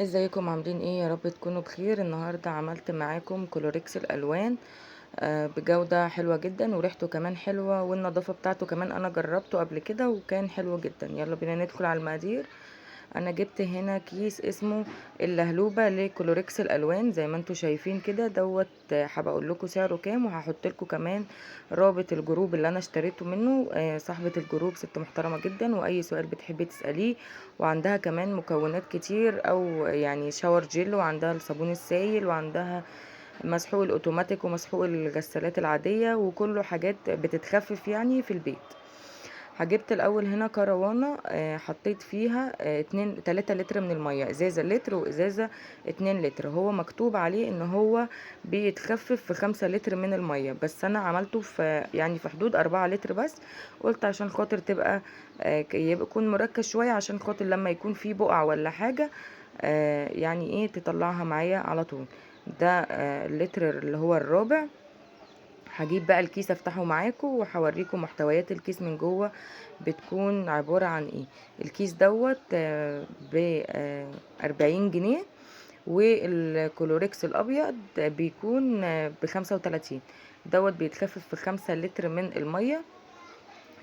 ازيكم عاملين ايه؟ يا رب تكونوا بخير. النهارده عملت معاكم كلوريكس الالوان بجودة حلوة جدا، وريحته كمان حلوة، والنظافة بتاعته كمان انا جربته قبل كده وكان حلو جدا. يلا بينا ندخل على المقادير. انا جبت هنا كيس اسمه اللهلوبة لكلوريكس الالوان زي ما انتم شايفين كده دوت. هبقى اقول لكم سعره كام، وهحط لكم كمان رابط ال group اللي انا اشتريته منه. صاحبة ال group ست محترمة جدا، واي سؤال بتحبي تسأليه، وعندها كمان مكونات كتير، او يعني shower gel، وعندها الصابون السائل، وعندها مسحوق الاوتوماتيك ومسحوق الغسالات العادية، وكله حاجات بتتخفف يعني في البيت. هجبت الاول هنا كروانه، حطيت فيها 2 3 لتر من المية، ازازة لتر وازازه 2 لتر. هو مكتوب عليه ان هو بيتخفف في 5 لتر من المية، بس انا عملته في يعني في حدود 4 لتر بس. قلت عشان خاطر تبقى يكون مركز شوية، عشان خاطر لما يكون في بقع ولا حاجة يعني ايه تطلعها معايا على طول. ده اللتر اللي هو الرابع. هجيب بقى الكيس افتحه معاكم وهوريكم محتويات الكيس من جوه بتكون عبارة عن ايه. الكيس دوت ب 40 جنيه، والكلوريكس الابيض بيكون ب35. دوت بيتخفف في 5 لتر من المية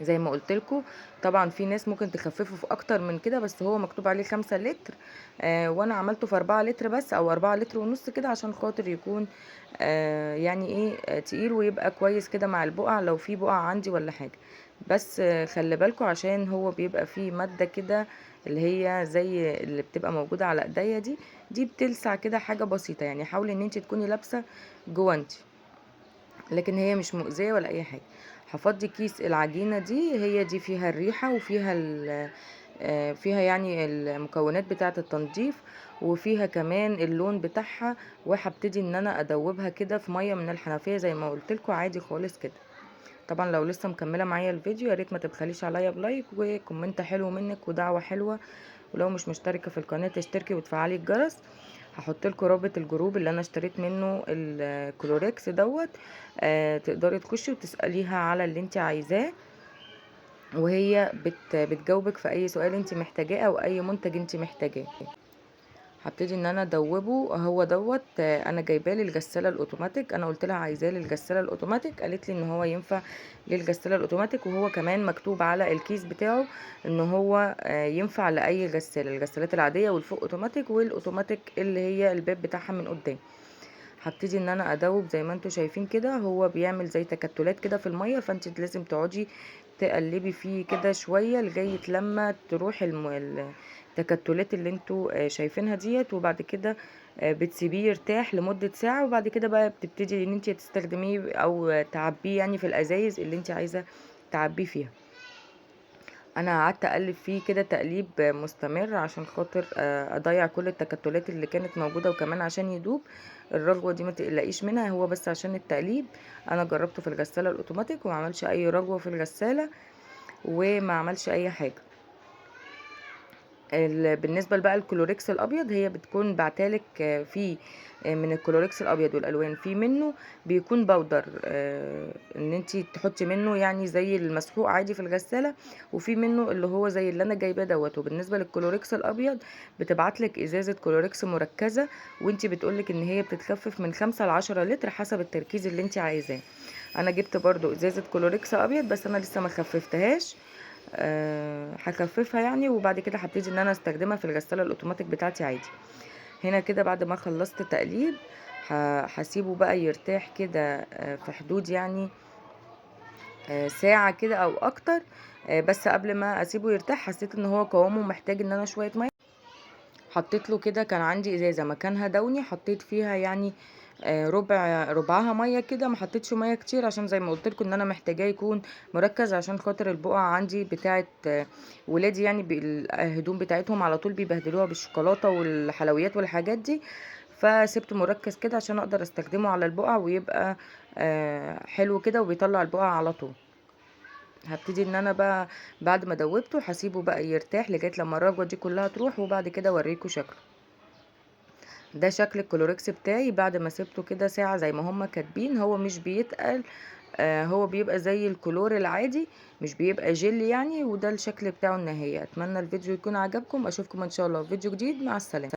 زي ما قلت لكم. طبعا في ناس ممكن تخففه في اكتر من كده، بس هو مكتوب عليه 5 لتر، وانا عملته في 4 لتر بس، او 4 لتر ونص كده، عشان خاطر يكون يعني ايه تقيل ويبقى كويس كده مع البقع لو في بقع عندي ولا حاجة. بس خلي بالكم عشان هو بيبقى فيه مادة كده اللي هي زي اللي بتبقى موجودة على ايديا دي بتلسع كده حاجة بسيطة، يعني حاولي ان انت تكوني لابسه جوانتي، لكن هي مش مؤذية ولا اي حاجة. هفضي كيس العجينة دي، هي دي فيها الريحة وفيها فيها يعني المكونات بتاعه التنظيف، وفيها كمان اللون بتاعها. وهبتدي ان انا ادوبها كده في مية من الحنفية زي ما قلت لكم عادي خالص كده. طبعا لو لسه مكملة معايا الفيديو يا ريت ما تبخليش عليا ب like و comment حلو منك ودعوة حلوة، ولو مش مشتركة في القناة تشتركي وتفعلي الجرس. هحط لكم رابط ال group اللي انا اشتريت منه الكلوريكس دوت، تقدري تخشي وتساليها على اللي انت عايزاه، وهي بتجاوبك في اي سؤال انت محتاجاه او اي منتج انت محتاجاه. هبتدي ان انا ادوبة. هو دوت انا جايباه للغساله الاوتوماتيك، انا قلت لها عايزاه للغساله الاوتوماتيك، قالت لي ان هو ينفع للغساله الاوتوماتيك، وهو كمان مكتوب على الكيس بتاعه ان هو ينفع لاي غسالة، الغسالات العادية والفوق اوتوماتيك والاوتوماتيك اللي هي الباب بتاعها من قدام. هبتدي ان انا ادوب زي ما انتم شايفين كده، هو بيعمل زي تكتلات كده في المية، فانت لازم تقعدي تقلبي فيه كده شوية لغاية لما تروح التكتلات اللي انتوا شايفينها ديت. وبعد كده بتسيبيه يرتاح لمدة ساعة، وبعد كده بقى بتبتدي ان انت تستخدميه او تعبيه يعني في الازايز اللي انت عايزه تعبيه فيها. انا قعدت اقلب فيه كده تقليب مستمر عشان خاطر اضيع كل التكتلات اللي كانت موجودة، وكمان عشان يدوب. الرغوه دي ما تقلقيش منها، هو بس عشان التقليب. انا جربته في الغسالة الاوتوماتيك وما عملش اي رغوه في الغسالة وما عملش اي حاجة. بالنسبة بقى الكلوريكس الابيض، هي بتكون بعتالك في من الكلوريكس الابيض والالوان في منه بيكون powder، ان انتي تحطي منه يعني زي المسحوق عادي في الغسالة، وفي منه اللي هو زي اللي انا جايباه دوت. وبالنسبة للكلوريكس الابيض بتبعتلك ازازة كلوريكس مركزه، وانتي بتقولك ان هي بتتخفف من 5 ل10 لتر حسب التركيز اللي انتي عايزاه. انا جبت برضو ازازة كلوريكس ابيض، بس انا لسه ما خففتهاش، هخففها يعني، وبعد كده هبتدي ان انا استخدمها في الغسالة الاوتوماتيك بتاعتي عادي. هنا كده بعد ما خلصت تقليب هسيبه بقى يرتاح كده في حدود يعني ساعة كده او اكتر. بس قبل ما اسيبه يرتاح حسيت ان هو قوامه محتاج ان انا شوية مية، حطيت له كده، كان عندي ازازة مكانها دوني حطيت فيها يعني ربعها مية كده، ما حطيتش مية كتير عشان زي ما قلت لكم ان انا محتاجاه يكون مركز، عشان خاطر البقع عندي بتاعه ولادي يعني الهدوم بتاعتهم على طول بيبهدلوها بالشوكولاته والحلويات والحاجات دي، فسبته مركز كده عشان اقدر استخدمه على البقع ويبقى حلو كده وبيطلع البقع على طول. هبتدي ان انا بقى بعد ما دوبته هسيبه بقى يرتاح لغاية لما الرغوه دي كلها تروح، وبعد كده اوريكم شكله. ده شكل الكلوريكس بتاعي بعد ما سبته كده ساعة زي ما هما كاتبين. هو مش بيتقل، هو بيبقى زي الكلور العادي، مش بيبقى جل يعني. وده الشكل بتاعه النهائي. اتمنى الفيديو يكون عجبكم، اشوفكم ان شاء الله في فيديو جديد. مع السلامة.